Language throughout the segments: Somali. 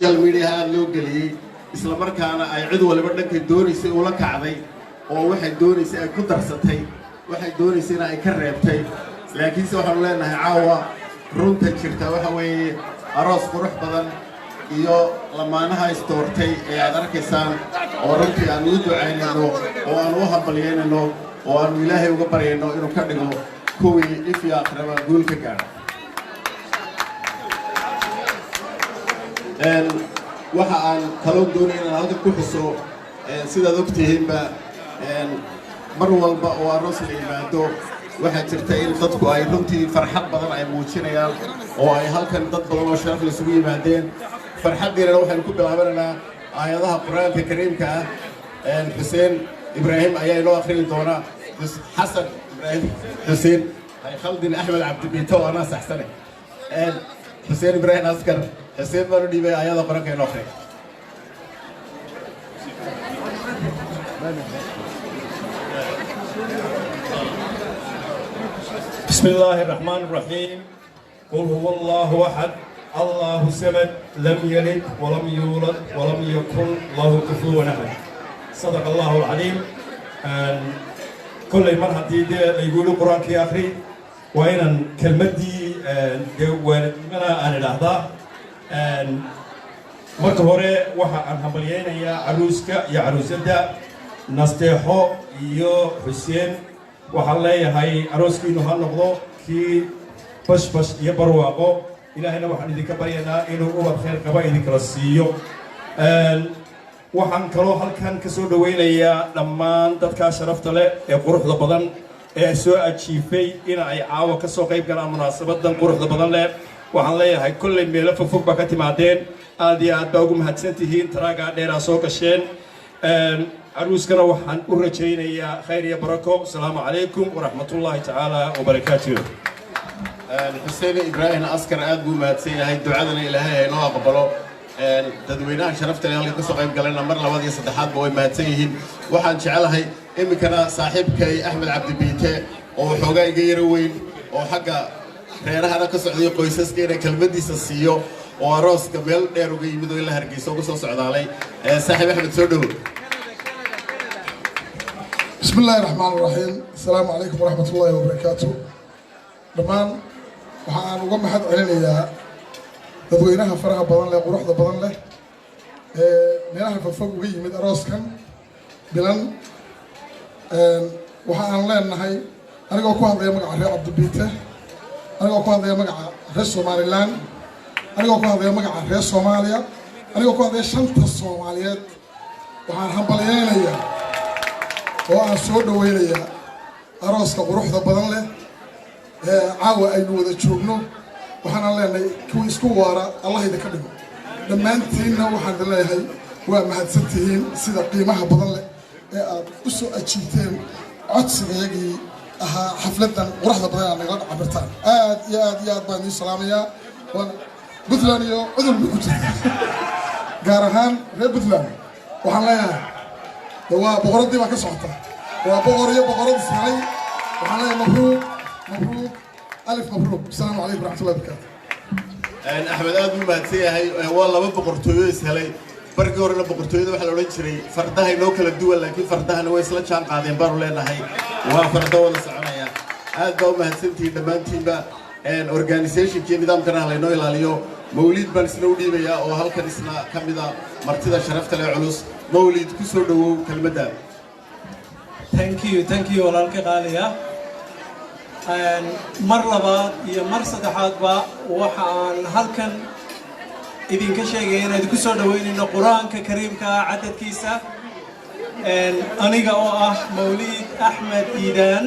Social mediaha aada loo geliyey, isla markaana ay cid waliba dhankay doonaysay ula kacday oo waxay doonaysay ay ku darsatay, waxay doonaysayna ay ka reebtay. Laakiinse waxaanu leenahay, caawa runta jirta waxa weeye aroos qurux badan iyo lamaanaha isdoortay ee aad arkaysaan, oo runtii aanu u ducaynayno oo aanu u hambalyaynayno oo aanu Ilaahay uga baryayno inuu ka dhigo kuwii if iyo aakhiraba guul ka gaadha. Waxa aan kaloo doonaya inaan halkan ku xuso, sidaad ogtihiinba, mar walba oo aroos la yimaado waxaa jirta in dadku ay runtii farxad badan ay muujinayaan oo ay halkan dad badan oo sharaf la isugu yimaadeen. Farxaddiinana waxaynu ku bilaabanaynaa aayadaha Qur-aanka Kariimka ah. Xuseen Ibraahim ayaa inoo akhriyi doona. Xasan Ibraahim, Xuseen hay khaldin, Axmed Cabdibiito oo anaa saxsane. Xuseen Ibraahim Askar, Xuseen baan u dhiibay aayada Qur-aanka inoo akhriya. بسم الله الرحمن الرحيم. قل هو الله أحد، الله الصمد، لم يلد ولم يولد ولم يكن له كفوا أحد. صدق الله العظيم. Kolley mar haddii dee laygu Qur-aankii akhri, waa inaan kelmaddii dee waalidnimana aan idhaahdaa. Marka hore waxa aan hambalyaynayaa caruuska iyo caruusadda, Nasteexo iyo Xuseen. Waxaan leeyahay arooskiinu ha noqdo kii bashbash iyo barwaaqo. Ilaahayna waxaan idinka baryaynaa inuu ubad khayr qaba idinkala siiyo. Waxaan kaloo halkan ka soo dhowaynayaa dhammaan dadkaa sharafta leh ee quruxda badan ee soo ajiifay in ay caawa ka soo qayb galaan munaasabadan quruxda badan leh. Waxaan leeyahay kolley meelo fogfog baa ka timaadeen, aad iyo aad baa ugu mahadsan tihiin taraagaa dheeraa soo gasheen. Caruuskana waxaan u rajaynayaa khayr iyo barako. Asalaamu calaykum waraxmatullaahi tacaala wabarakaatuh. Xuseen Ibraahim Askar aad buu mahadsan yahay, ducadana Ilaahay ha inoo aqbalo. Dadweynaha sharafta leh halkan kasoo qayb galayna mar labaad iyo saddexaadba way mahadsan yihiin. Waxaan jecelahay iminkana saaxiibkay Axmed Cabdibiite oo waxoogaa iga yaro weyn oo xagga reerahana ka socday qoysaska inay kelmadiisa siiyo, oo arooska meel dheer uga yimid oo ilaa Hargeysa uga soo socdaalay. Saaxiib Axmed, soo dhowo. بسم الله الرحمن الرحيم. السلام عليكم ورحمة الله وبركاته. Dhammaan waxaan uga mahad celinayaa dadweynaha faraha badan leh, quruxda badan leh ee meelaha fogfog uga yimid arooskan bilan. Waxa aan leenahay, anigoo ku hadlaya magaca reer Cabdibiite, anigoo ku hadlaya magaca reer Somaliland, anigoo ku hadlaya magaca reer Soomaaliya, anigoo ku hadlaya shanta Soomaaliyeed, waxaan hambalyeynayaa oo aan soo dhaweynayaa arooska quruxda badan leh ee caawa aynu wada joogno. Waxaana leenahay kuwii isku waara Allah idinka dhigo. Dhammaantiinna waxaan idin leeyahay waa mahadsantihiin sida qiimaha badan leh ee aad u soo ajiibteen codsigayagii ahaa xafladdan quruxda badan aad nagala cabirtaan. Aad iyo aad iyo aad baan idiin salaamayaa. Waana Puntland iyo cudur bay ku jirta, gaar ahaan reer Puntland. Waxaan leeyahay de waa boqoraddii baa ka socota, waa boqor iyo boqorad ishelay. Waxaan leeyahay mabruuq, mabruuq, alif mabruuq. Asalaamu calaykum waraxmatullahi wabarakaatu. Axmed aad buu mahadsan yahay. Waa laba boqortooyo is helay. Barkii horena boqortooyada waxaa la odhan jiray fardaha inoo kala duwan, laakiin fardahana way isla jaan qaadeen baanu leenahay, waa fardo wada soconaya. Aad baa u mahadsantihiin dhammaantiinba. Organizationkii nidaamkana ha laynoo ilaaliyo. Mawliid baan isna u dhiibayaa oo halkan isna ka mida martida sharafta leh culus. Mawliid, ku soo dhowow kelmadda. Thank you, thank you, walaalka qaaliya. Mar labaad iyo mar saddexaadba waxa aan halkan idinka sheegaya inaan idinku soo dhaweynayno Qur-aanka Kariimka ah cadadkiisa. Aniga oo ah Mawliid Axmed Iidaan,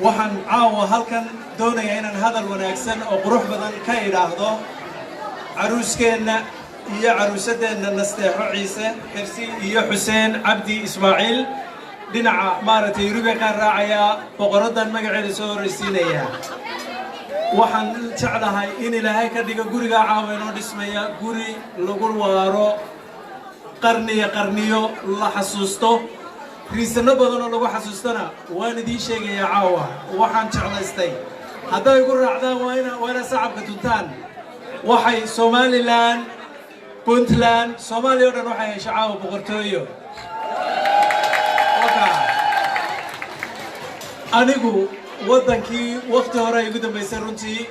waxaan caawa halkan doonayaa inaan hadal wanaagsan oo qurux badan ka idhaahdo caruuskeenna iyo caruusadeenna, Nasteexo Ciise Xirsi iyo Xuseen Cabdi Ismaaciil. Dhinaca maaragtay yurubikaan raacayaa, boqoraddan magaceeda soo horraysiinaya. Waxaan jeclahay in Ilaahay ka dhigo gurigaa caawa inoo dhismaya guri lagu waaro, qarniyo qarniyo la xasuusto. Riisano badan oo lagu xasuustana waan idiin sheegayaa caawa. Waxaan jeclaystay hadday igu raacdaan waa ina sacabka tuntaan. Waxay Somalilan Puntland, Soomaaliya o dhan waxay heshay caawa boqortooyo. Waka. Anigu waddankii wakti hore ay ugu dambaysay runtii,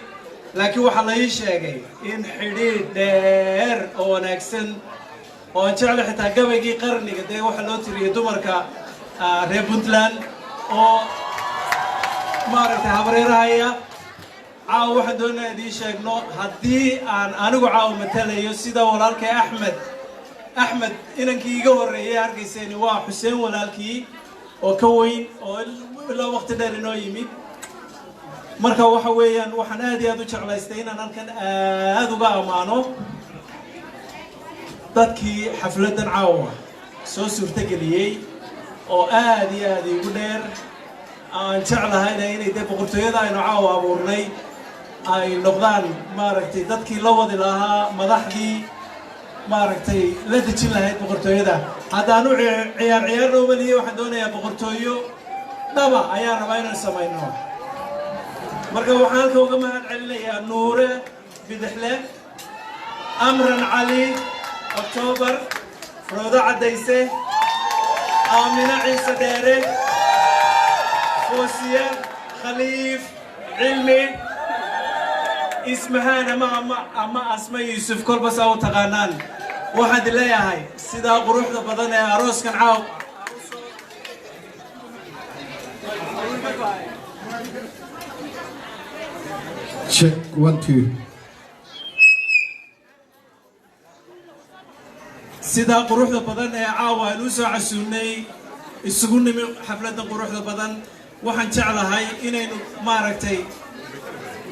laakiin waxaa la ii sheegay in xidhiidh dheer oo wanaagsan oo aan jeclay, xitaa gabaygii qarniga dee waxaa loo tiriyay dumarka reer Puntland oo maaragtay habareerahaya. Caawa waxaan doonaya idiin sheegno, haddii aan anigu caawa matalayo sida walaalkay Axmed, Axmed inankii iga horreeyay hargeyseeni waa Xuseen walaalkii oo ka weyn oo ilaa waqti dheer inoo yimid. Marka waxa weeyaan, waxaan aad iyo aad u jeclaystay inaan halkan aad uga ammaano dadkii xafladdan caawa soo suurtageliyey oo aad iyo aad iigu dheer, aan jeclahayna inay dee boqortooyada aynu caawa abuurnay ay noqdaan, maaragtay, dadkii la wadi lahaa, madaxdii, maaragtay, la dejin lahayd boqortooyada. Haddaanu ciyaar ciyaarna umaliye, waxaan doonayaa boqortooyo dhaba ayaan rabaa inaan samayno. Marka waxaan halka uga mahad celinayaa Nuure Bidixle, Amran Cali Octoobar, Roodo Caddayse, Aamina Ciise Dheere, Foosiye Khaliif Cilmi, Ismahaan ama Asma Yuusuf, kolba saa u taqaanaan. Waxaan idin leeyahay sidaa quruxda badan ee arooskan caaw. Check one two. Sidaa quruxda badan ee caawa aynu u soo casuumnay, isugu nimi xafladdan quruxda badan, waxaan jeclahay inaynu, maaragtay,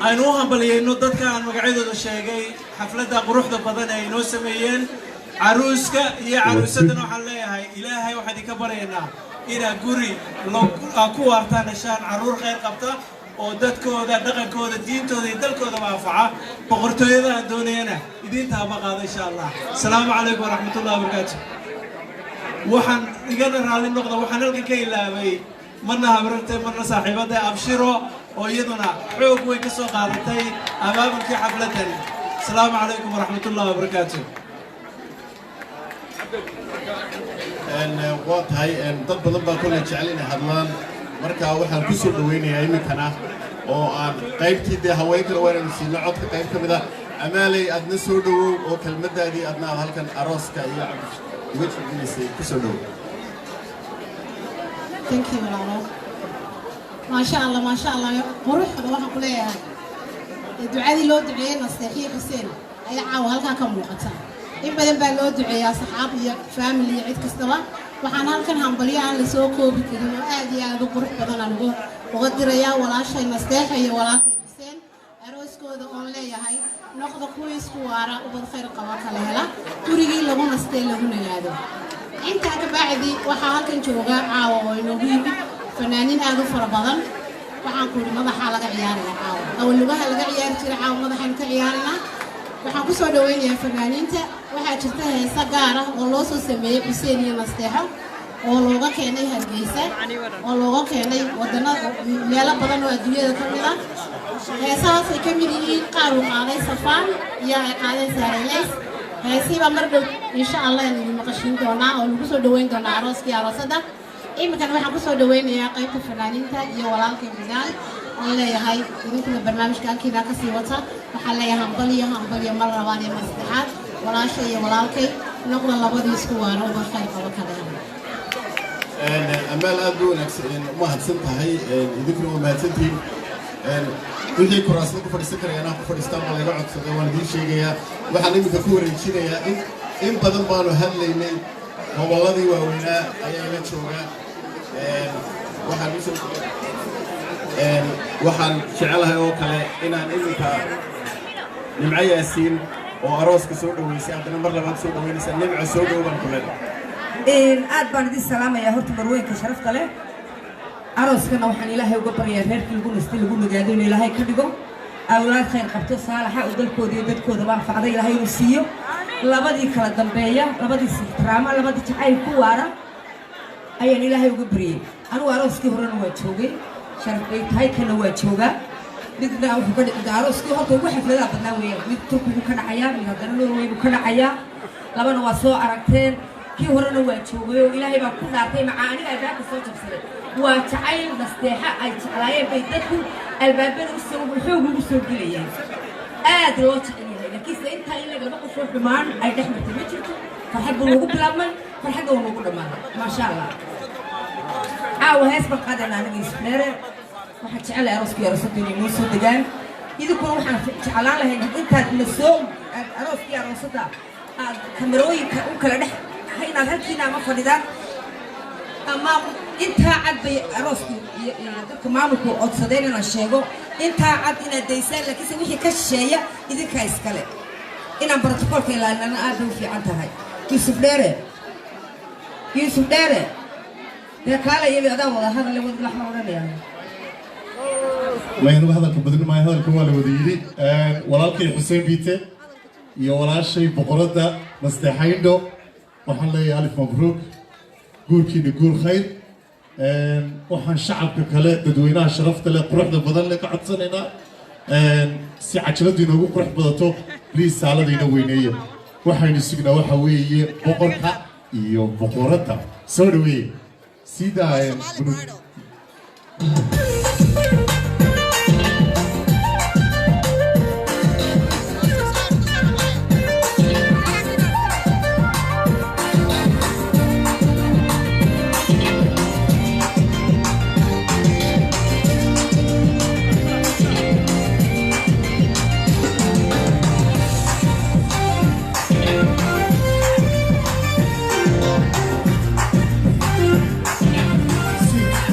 aynu u hambaliyeyno dadka aan magacyadooda sheegay, xafladda quruxda badan ee ay inoo sameeyeen. Caruuska iyo caruusadana waxaan leeyahay, Ilaahay waxaan idinka baryaynaa inaad guri aad ku waartaan, heshaan carruur khayr qabta oo dadkooda, dhaqankooda, diintooda iyo dalkoodaba anfaca. Boqortooyada aan doonayana idiinta haba qaado, insha Allah. Asalaamu calaykum waraxmatullahi wabarakaatu. Waxaan igana raalli noqda, waxaan halkan ka ilaabay marna habrarte, marna saaxiibada Abshiro oo iyaduna xoog weyn ka soo qaadatay abaabulkii xafladdan. Asalaamu calaykum waraxmatullahi wabarakaatu. Waa tahay, dad badan baa kolley jecel inay hadlaan. Marka waxaan ku soo dhawaynayaa iminkana oo aan qaybtii dee haweenkana waa inaynu siino codka qayb ka mid a. Amaaley, adna soo dhowow oo kelmaddaadii adna aad halkan arooska iyo Cabdi uga jeedinaysay ku soo dhowow. Thank you, walaalo. Maasha Allah, maasha Allah. Quruxda waxaan ku leeyahay, ducadii loo duceeyey Nasteexiyo Xuseen ayaa caawa halkaa ka muuqata. In badan baa loo duceeyaa saxaab iyo family iyo cid kastaba. Waxaan halkan hambalyo aan la soo koobi karin oo aad iyo aad u qurux badan aan uga dirayaa walaashay Nasteexa iyo walaalkay Xuseen arooskooda, oon leeyahay noqda kuwii isku waara, ubad khayr qaba kala hela, gurigii lagu nastee lagu nagaado. Intaa ka bacdi, waxaa halkan jooga caawa oo inoogu yimid fanaaniin aad u fara badan. Waxaan ku yidhi madaxaa laga ciyaaraya caawa. Awal lugaha laga ciyaari jiray, caawa madaxaynu ka ciyaaranaa. Waxaan kusoo dhawaynayaa fanaaniinta. Waxaa jirta heese gaar ah oo loo soo sameeyey Xuseen iyo Nasteexo oo looga keenay Hargeysa oo looga keenay wadana meelo badan oo adduunyada ka mid ah. Heesahaas ay ka mid yihiin qaar uu qaaday Safaan iyo ay qaadeen Saarayleys. Heesiibaa mar dhow, insha Allah, aynu idin maqashiin doonaa oo lagu soo dhaweyn doonaa arooskii aroosadda. Iminkana waxaan kusoo dhaweynayaa qaybta fanaaniinta iyo walaalkay Bidaal oon leeyahay idinkuna barnaamijka halkiinaa kasii wata. Waxaan leeyahay hambalyo, hambalyo mar labaad iyo mar saddexaad. Walaasha iyo walaalkay, noqda labadii isku waara, ubad khayr qabo kale hela. Amaal, aad u wanaagsan, u mahadsan tahay. Idinkuna waa mahadsantihiin. Wixii kuraasada ku fadhiisan karaya anaa ku fadhiistaan baa laga codsaday, waan idiin sheegayaa. Waxaan iminka ku wareejinayaa, in badan baanu hadlaynay, gobolladii waaweynaa ayaa ila jooga. Waxaan usoo waxaan jecelahay oo kale inaan iminka Nimco Yaasiin oo arooska soo dhaweysay haddana mar labaad soo dhaweynaysa. Nimco, soo dhow baan ku leedahay. Aad baan idin salaamayaa horta, marweynka sharafta leh. Arooskana waxaan Ilaahay uga baryayaa reerkii lagu nastay, lagu nagaado inuu Ilaahay ka dhigo, awlaad khayr qabto, saalaxa, oo dalkooda iyo dadkoodaba anfacda Ilaahay inuu siiyo, labadii kala dambeeya, labadii ixtiraama, labadii jacayl ku waara ayaan Ilaahay uga baryay. Anigu arooskii horena waa joogay, sharaf bay tahay, kana waa joogaa. Midna wuxuu ka dhici arooskii horta ugu xafladaha badnaa weeyaan. Mid Turkigu ka dhacayaa, mid haddana Norway buu ka dhacayaa. Labana waa soo aragteen, kii horena waa joogay oo Ilaahay baa ku dhaartay macaa aniga albaabka soo jabsaday. Waa jacayl Nasteexa ay jeclaayeen bay dadku albaabada usoo xoog ugu soo gelayaan, aad loo jecel yahay. Laakiinse intaa in laba qof oo xumaan ay dhex martay ma jirto. Farxad buu nagu bilaabmay, farxadda waa nagu dhammaaday, maasha Allah. Caawa hees baan qaadayna aniga Ismeere. Waxaan jecelahay arooskii aroosada inay noo soo degaan. Idinkuna waxaan jeclaan lahayn intaad na soo arooskii aroosada aad kamerooyinka u kala dhex inaad halkiina ama fadhidaan ama intaa cad bay aroosku iyo dadka maamulku codsadeen inaan sheego intaa cad inaad daysaan, laakiinse wixii ka shisheeya idinkaa iskale. Inaan brotokoolka ilaalinana aad bay u fiican tahay. Yuusuf Dheere, Yuusuf Dheere, dee kaale iyaga adaa wada hadale wad laxma odhanaya. Maynugu hadalka badin maayo, hadalka waa la wada yidhi. Walaalkay Xuseen Biite iyo walaashay boqoradda Nasteexayndho waxaan leeyahay alif mabruuk, guurkiina guur khayr. Waxaan shacabka kale, dadweynaha sharafta leh, quruxda badan leh ka codsanaynaa si cajaladu inoogu qurux badato, please saalada ina weyneeya. Waxaynu sugnaa waxa weeye boqorka iyo boqoradda. Soo dhaweeye sidaa bunud.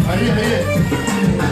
Haye haye.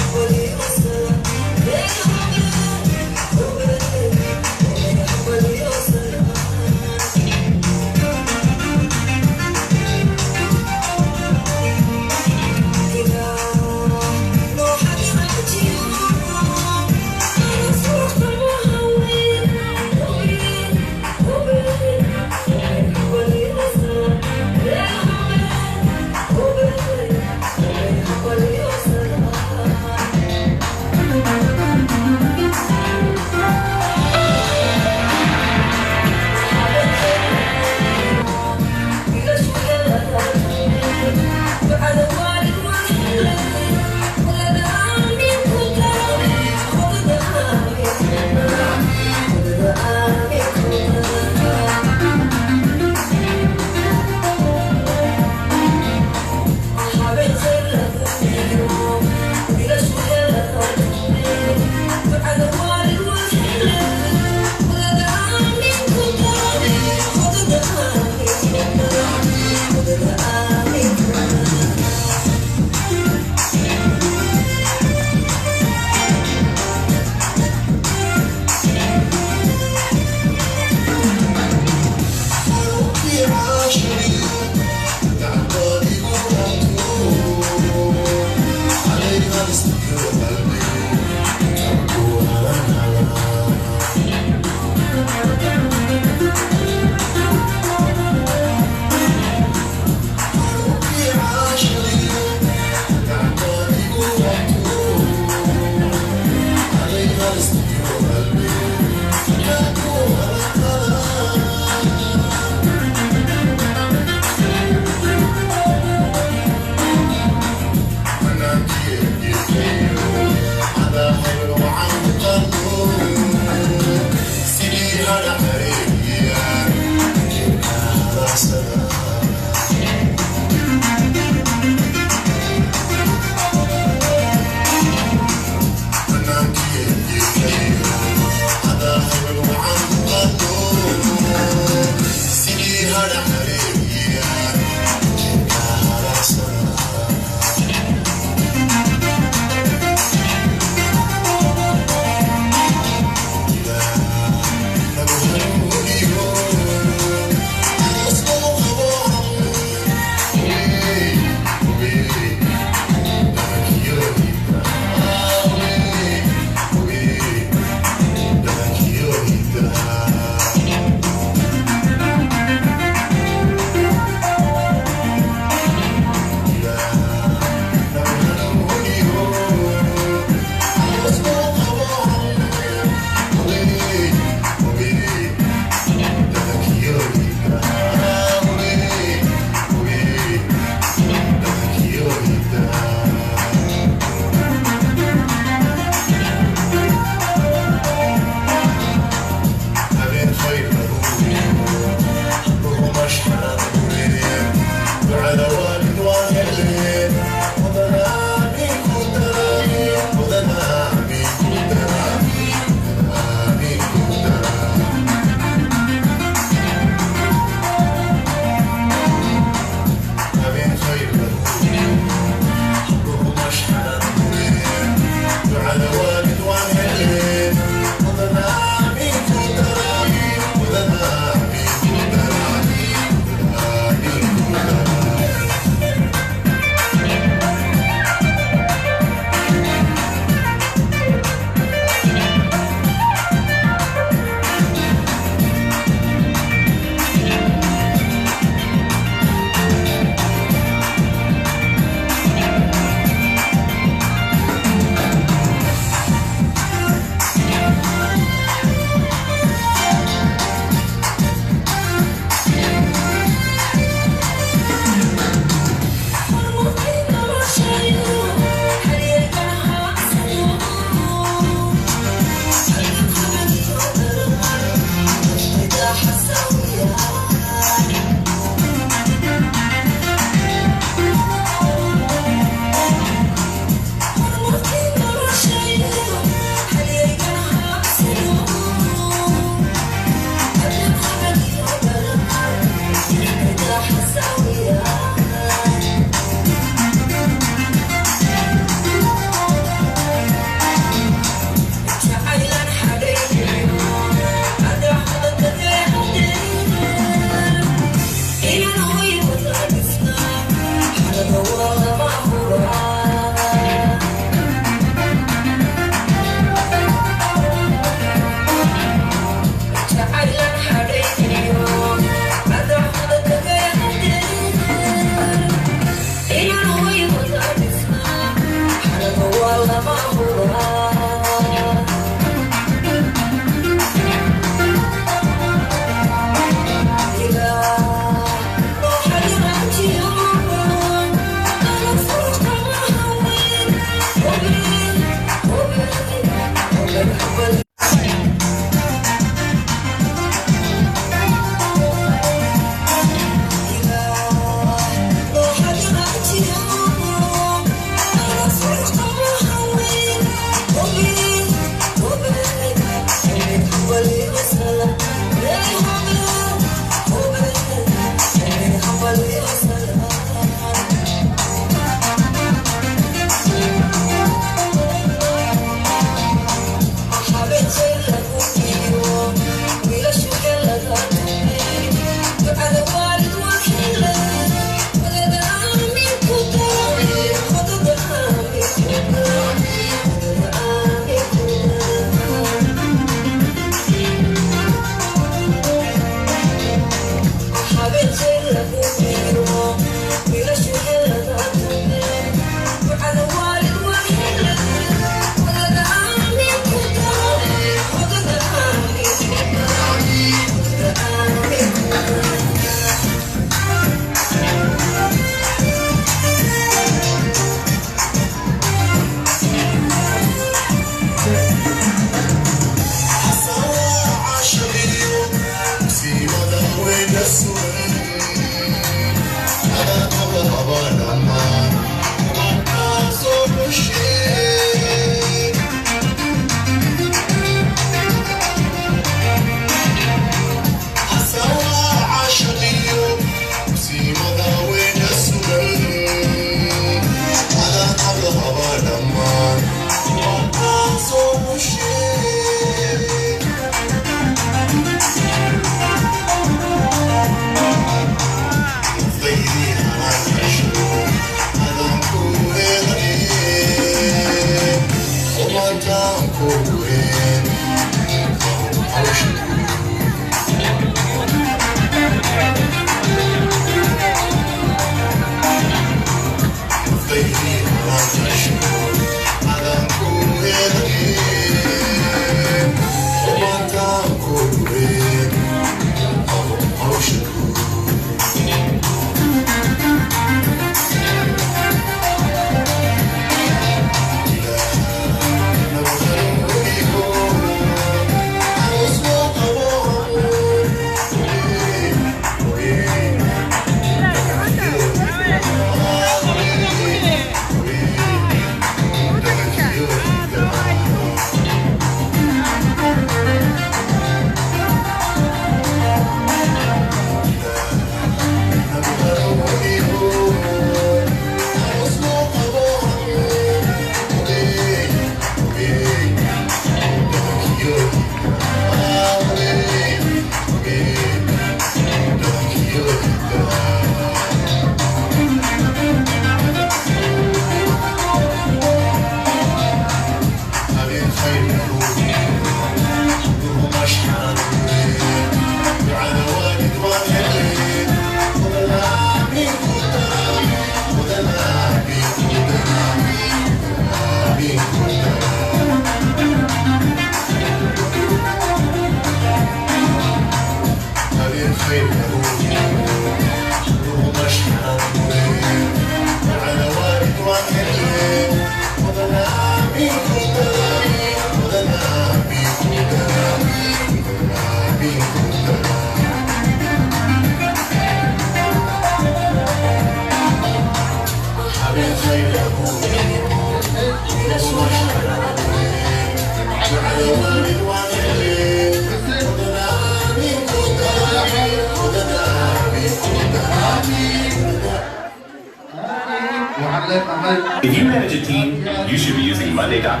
If you manage a team, you should be using Monday.com.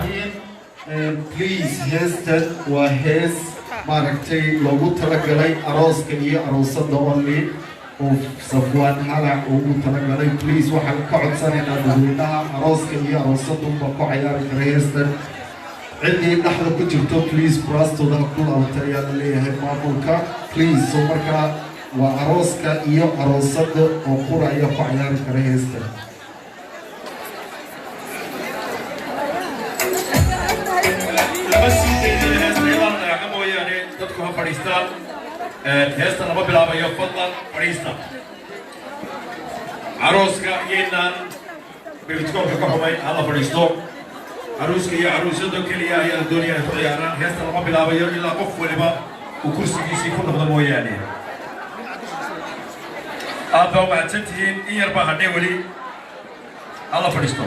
Please, heestan waa hees maaragtay loogu talagalay arooska iyo aroosada only oo Safwaan Halac ugu talagalay. Please, waxaan ka codsanaynaa dadweynaha, arooska iyo aroosadunba ku cayaari kara heestan. Ciddii dhexda ku jirto, please, kuraastooda ha ku laabata ayaa la leeyahay maamulka, please. So markaa waa arooska iyo aroosada oo qura ayaa ku cayaari kara heestan. Lama sii daynaya heesta ilaa la dhaqaaqa mooyaane. Dadku ha fadhiistaan, heesta lama bilaabayo. Fadlan fadhiista. Carooska iyaynaan bibitkoolka ka xumay, hala fadhiisto. Caruuska iyo caruusado keliya ayaa la doonaya inay ku ciyaaraan. Heesta lama bilaabayo ilaa qof waliba uu kursigiisii ku noqdo mooyaane. Aad baa umahadsan tihiin. In yar baa hadhay weli, hala fadhiisto.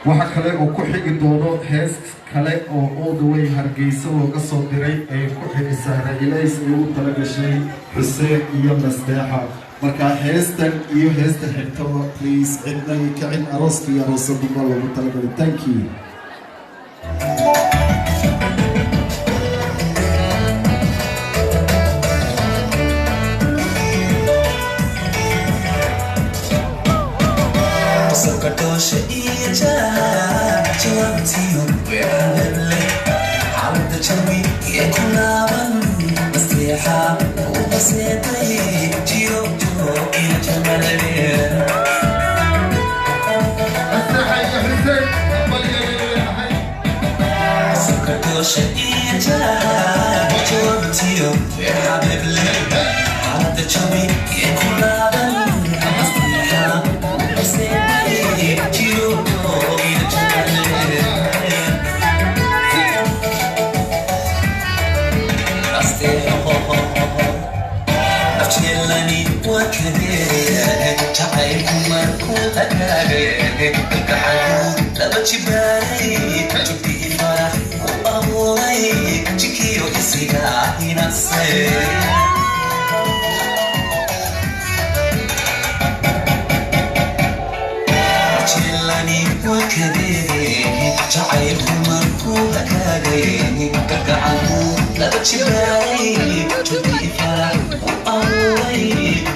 Waxa kale oo ku xigi doono hees kale oo all the way Hargeysa looga soo diray, ay ku xigi Sahra Ilays ay ugu talagashay Xuseen iyo Nasteexa. Marka heestan iyo heesta xigtaba, please, cidna iyo kicin. Arooska iyo aroosadunbaa loogu talagalay. Thank you. Qosolka iyo jawaabtiyo weerarle xaalada jawi ee ku laaban nasteexa u qaseetay jiro joog iyo jamalale. Nasteexa iyo Xuseen hambalyayahay. Qosolka iyo jawaabtiyo weerarle xaalada jawi ee ku laaban nasteexa u qaseetay jiro joog iyo jamalale. Afjeelani waa kadeeraya jacaylku markuu hagaagay, kalgacalku laba jibaaray, jubkii farax u abuuray, jikiyo isiga hinasay. Afjeelani waa kadeeraya jacaylku markuu hagaagay, kalgacalku laba jibaaray, jubkii farax u abuuray,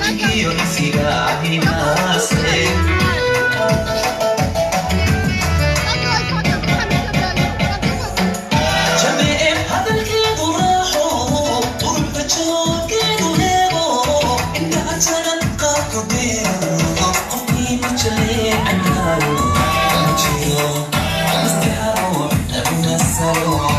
jikiyo isiga hinasay. masalo.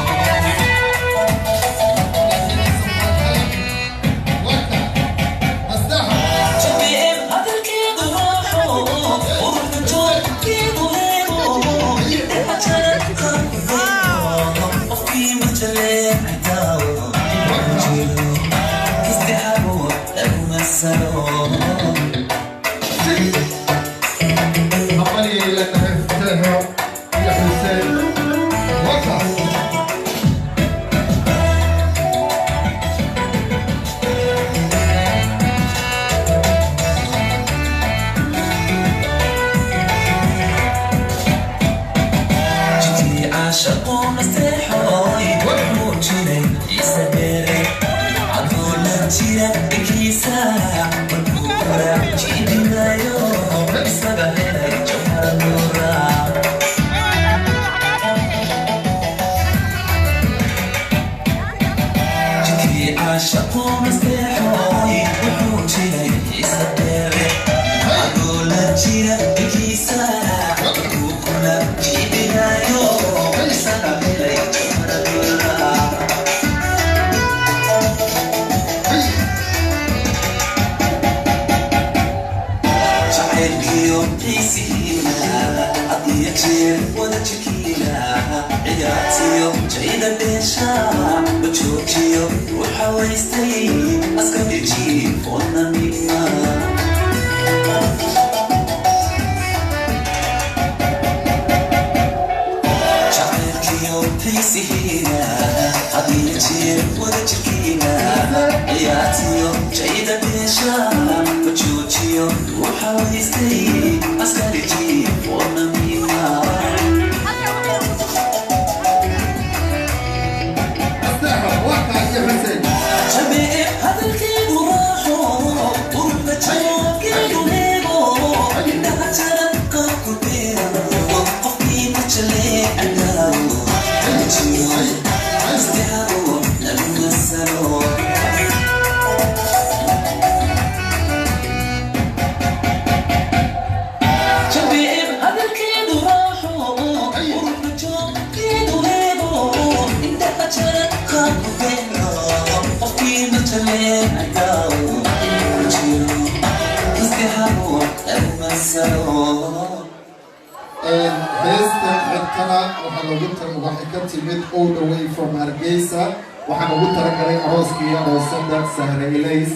Heestan xigtana waxaa loogu waxay ka timid all the way from Hargeysa. Waxaan ugu talagalay arooska iyo aroosada Sahra Ilays.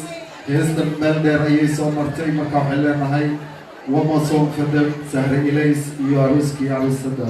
Heestan meel dheer ayay soo martay, marka waxay leenahay one more song for them, Sahra Ilays iyo arooska iyo aroosada.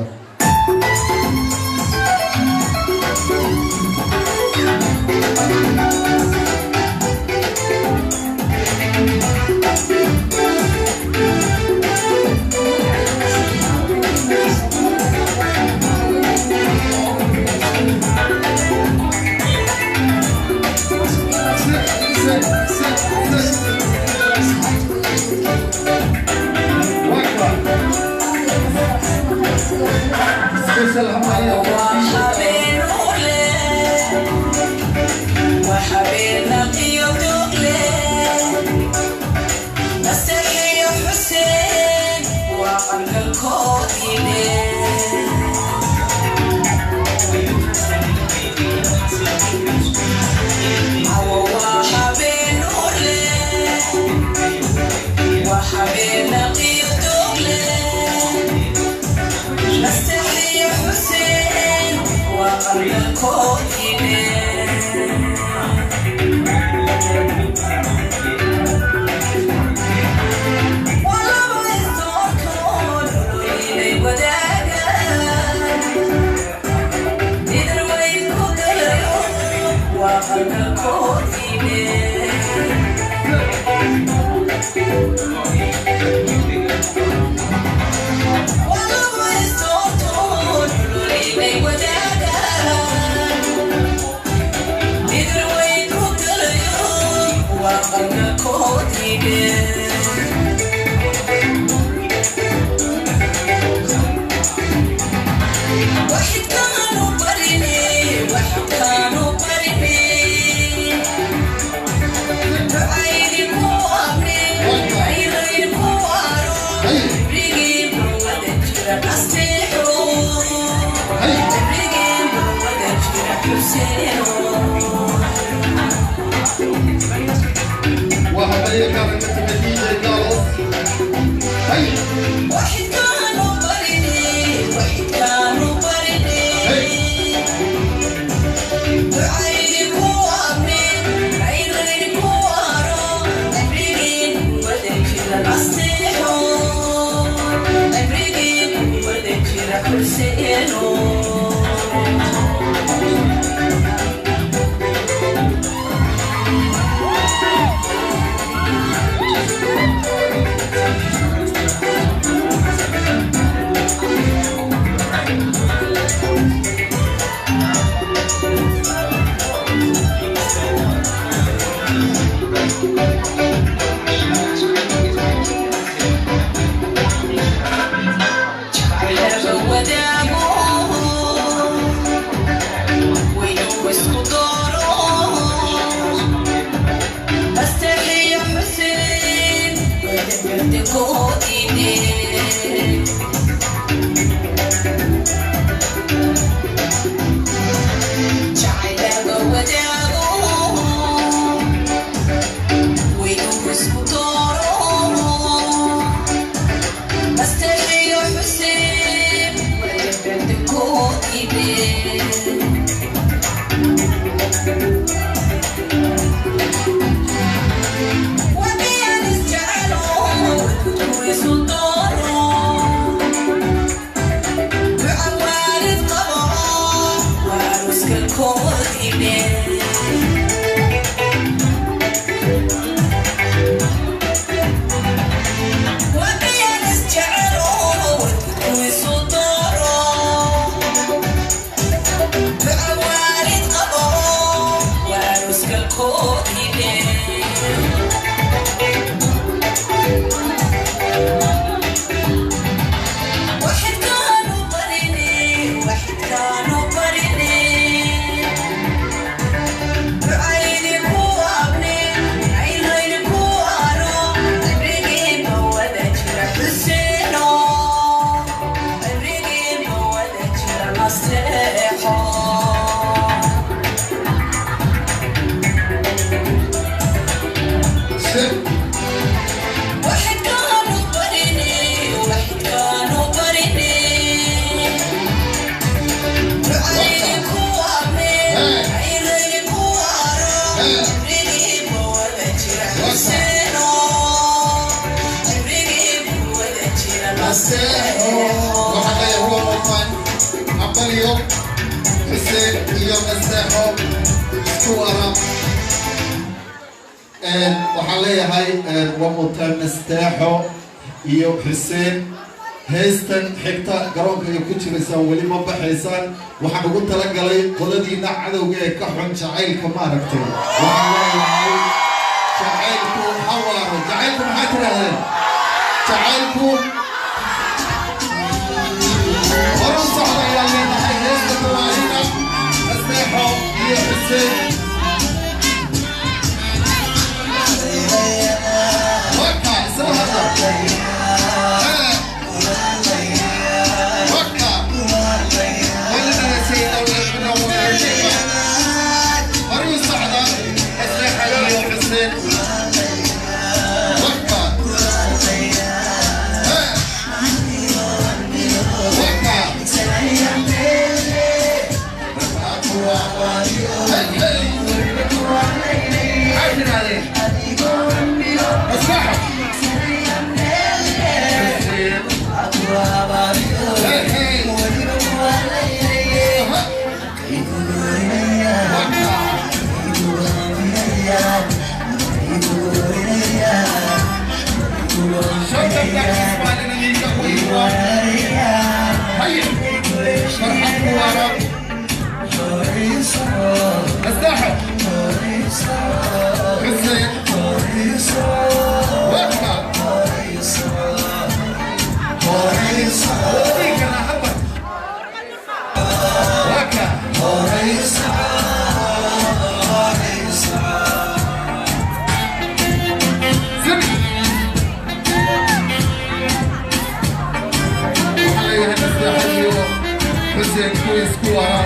Hey! واحد كانوا برني، واحد كانوا برني. عينك وامني، عين غيرك وارو. عمرين وذكر نصيحو، عمرين وذكر حسينو. Waxaan leeyahay one more time, Nasteexo iyo Xuseen, heestan xigta garoonka ay ku jiraysaan, weli ma baxaysaan. Waxaan ugu talagalay qoladiina cadowga ee ka xun jacaylka, maaragtay. Waxaan leeyahay jacaylku ha waaro. Jacaylku maxaa tidhahdeen? Jacaylku horu socda ayaan leenahay. Heesta tawaahina, Nasteexo iyo Xuseen. Waka isla hadla. Waka horu socda, Nasteexa iyo Xuseen. Waka waka. Hey, hey. Maxay tidhahdeen? Nasteexo, Xuseen. Hey, hey. Aha. Waka. Shanta Ismaaciil haye, farxad ku waara. Nasteexo, Xuseen. Waka kana haba. Waka. Zimi. Waxaan leeyahay Nasteexo iyo Xuseen kuwii isku waara.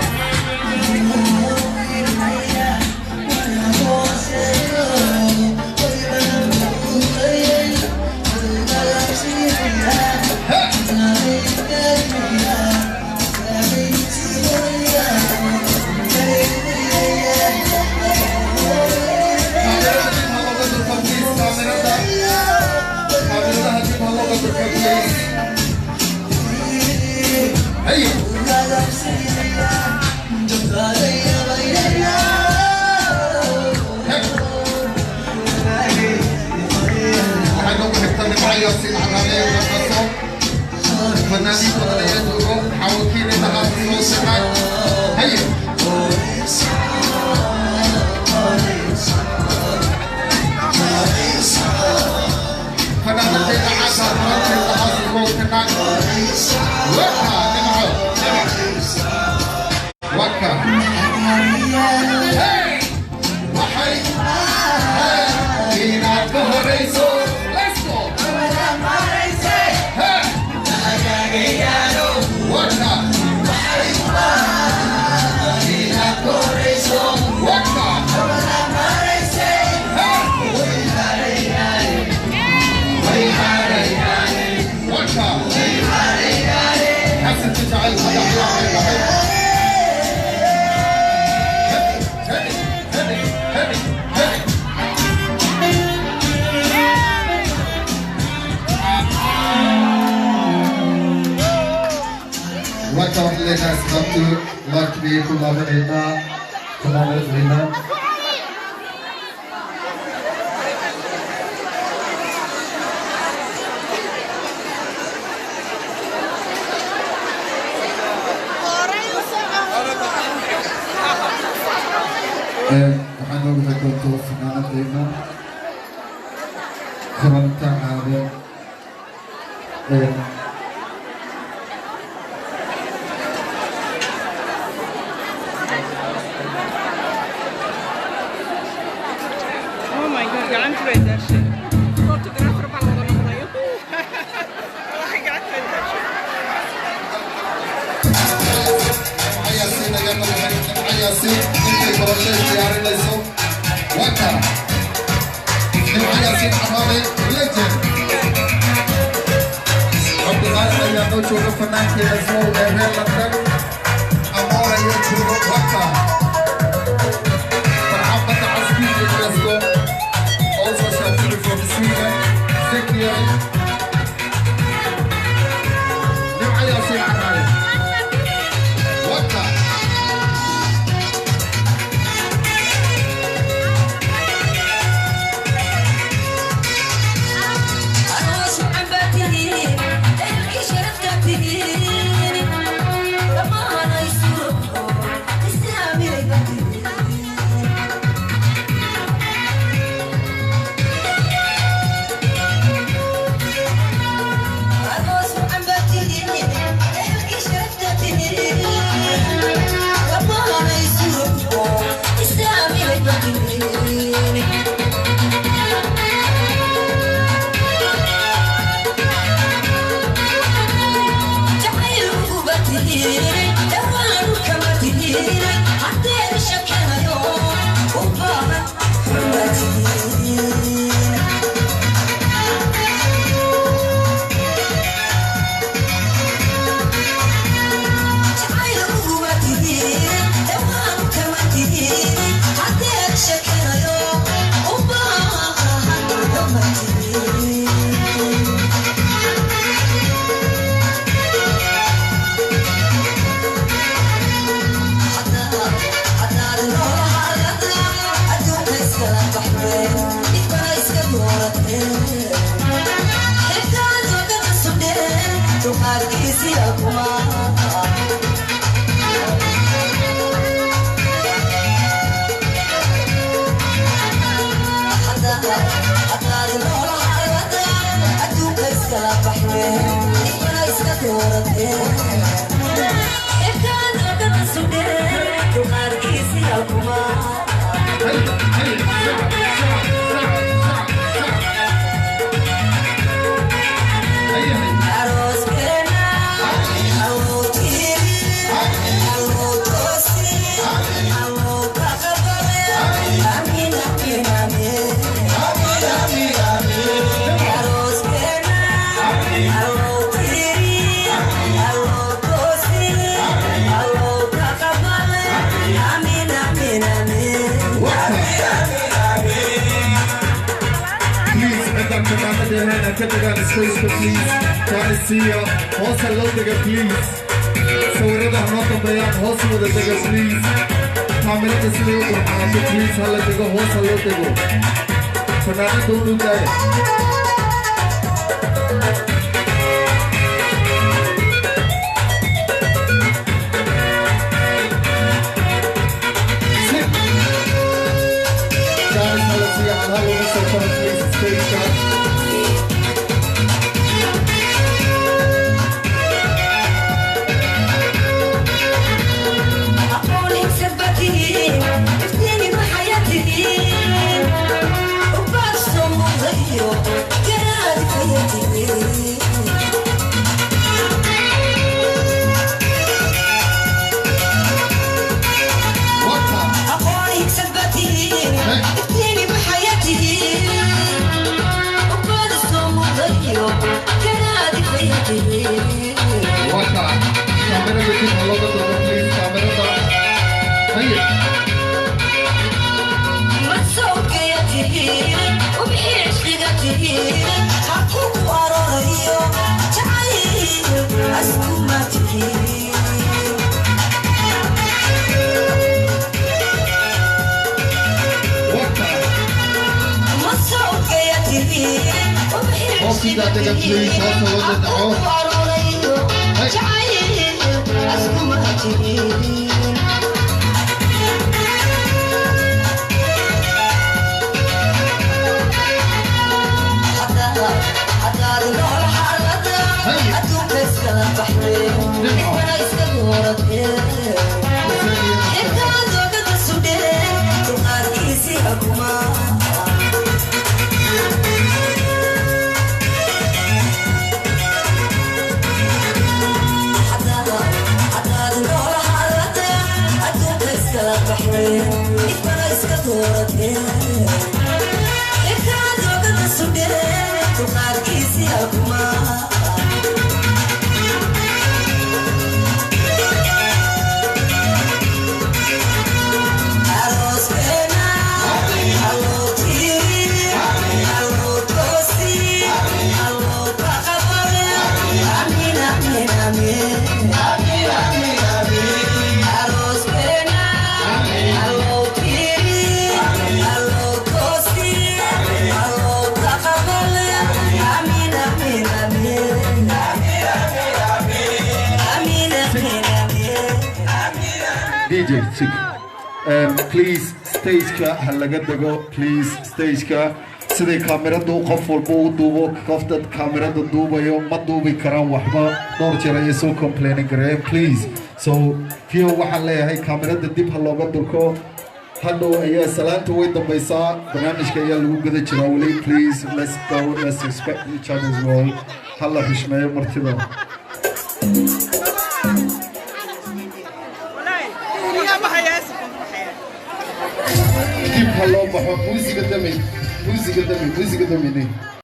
Xisbigii ku laabanaynaa. Fanaanadayna waxaa noogu xig doonto fanaanadayna Koronta Aadan. Oh my God, gacanta bay daashay. Photographer baa la wada noqday. Wallahi gacanta bay daashay. Yaasiin ayaa madaxay Nimco Yaasiin intay barashay diyaarinayso. Waka Nimco Yaasiin Caraale legend Cabdiqaadir ayaa noo jooga, fanaankeena slow ee reer London Amoor ayaa jooga. Waka Farxaan Badda Casbi Glasgow, also Shafici from Sweden, Zekiya Nimco Yaasiin Caraale. Waka Aroos wacan baa tihiin, ehelkii sharaftaa tihiin, dhammaan ay suuro islaaminay baa tihiin. Aroos wacan baa tihiin, ehelkii sharaftaa tihiin, dhammaan ay suuro islaaminay baa tihiin. Please, ciddan barnaamijyaheena ka degaan spaceka, please. Jaanisiiya hoosa loo dega, please. Sawirada hanoo dambeeyaan, hoos wada dega, please. Kaamirada siday u qurxanaato, please, hala dego, hoos ha loo dego. Fanaanada u dhugaaya. Jaanis hala siiya, hal hal ugu soo koro, please, spaceka. sii daadega, please. Hoos ha loo dadaco. Hey. DJ, chick. Please, stageka ha laga dego, please. Stageka siday kaamiradu qof walba u duubo, qof dad kaamirada duubayo ma duubi karaan waxba. Dhowr jeer ayay soo complaining gareeyeen, please. So fiyo waxaan leeyahay, kaamirada dib ha looga durko. Hadhow ayaa salaanta way dambaysaa, barnaamijka ayaa lagu guda jiraa weli. Please, let's go, let's respect each other as well. Ha la xushmeeyo martida. Dib ha loo baxo. Muusiga dami, muusiga dami, muusiga damini.